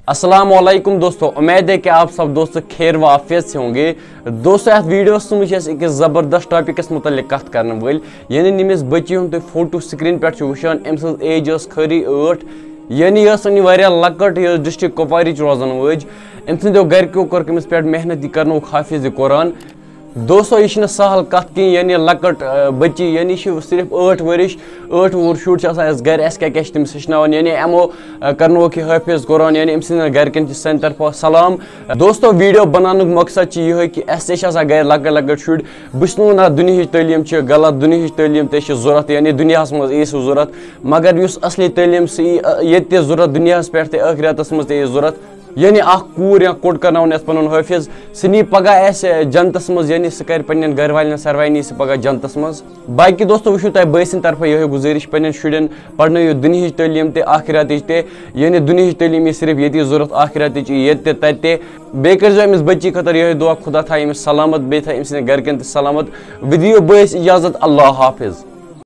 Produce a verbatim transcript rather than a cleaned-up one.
السلام علیکم دوستو، امید ہے کہ آپ سب دوست خیر و عافیت سے ہوں گے۔ دوستو، یتھ ویڈیوس منٛز چھِ أسۍ أکِس زبردست ٹاپکس متعلق کتھ کرن وٲلۍ، یعنی نٔمِس بچی ہُنٛد تُہۍ فوٹو سکرین پٮ۪ٹھ چھِو وٕچھان، أمۍ سٕنٛز ایج ٲس خٲلی ٲٹھ، یعنی یہِ ٲس وٕنہِ واریاہ لۄکٕٹ، یہِ ٲس ڈسٹرکٹ کپوارٕچ روزان وٲج۔ أمۍ سٕنٛدیو گرِکیو کوٚر کٔمِس پٮ۪ٹھ محنت، یہِ کرنووُکھ حافظ قرآن۔ دوستو، یہِ چھِنہٕ سہل کتھ کِہیٖنۍ، یعنی لۄکٕٹ، آ، بچی، یعنی یہِ چھِ صرف ٲٹھ ؤرِش، ٲٹھ وُہُر شُر چھُ آسان اَسہِ گرِ، اَسہِ کیٛاہ کیٛاہ چھِ تٔمِس ہیٚچھناوان، یعنی یِمو، آ، کرنووُکھ یہِ حٲفظ قرآن، یعنی أمۍ سٕنٛدٮ۪ن گرِکٮ۪ن چھِ سانہِ طرفہٕ سلام۔ دوستو، ویڈیو بناونُک مقصد چھُ یِہوٚے کہِ اَسہِ تہِ چھِ آسان گرِ لۄکٕٹۍ لۄکٕٹۍ شُرۍ۔ بہٕ چھُس نہٕ وَنان دُنیہٕچ تعلیٖم چھِ غلط، دُنیہٕچ تعلیٖم تہِ چھِ ضوٚرَتھ، یعنی دُنیاہَس منٛز یی سُہ ضوٚرَتھ، مگر یُس اصلی تعلیٖم سُہ یی، آ، ییٚتہِ تہِ ضوٚرَتھ، دُنیاہَس پٮ۪ٹھ تہِ ٲخرَتَس منٛز تہِ یی ضوٚرَتھ۔ یعنی اکھ کوٗر یا کوٚٹ کرناوُن یَتھ پَنُن حٲفظ، سُہ نی پگاہ اَسہِ جنتَس منٛز، یعنی سُہ کرِ پننٮ۪ن گرٕ والٮ۪ن سروے، نی سُہ پگاہ جنتَس منٛز۔ باقی دوستو، وٕچھِو تۄہہِ بٲے سٕنٛدِ طرفہٕ یِہوٚے گُزٲرِش، پننٮ۪ن شُرٮ۪ن پرنٲیِو دُنیہٕچ تعلیٖم تہِ آخرتٕچ تہِ، یعنی دُنیہٕچ تعلیٖم یی صرف ییٚتی ضوٚرَتھ، آخرتٕچ یی ییٚتہِ تہِ تَتہِ تہِ۔ بیٚیہِ کٔرۍزیو أمِس بٔچی خٲطرٕ یِہوٚے دُعا، خۄدا تھایہِ أمِس سلامت، بیٚیہِ تھایہِ أمۍ سٕنٛدٮ۪ن گرِکٮ۪ن تہِ سلامت۔ وۄنۍ دِیِو بٲیِس اجازت، اللہ حافظ۔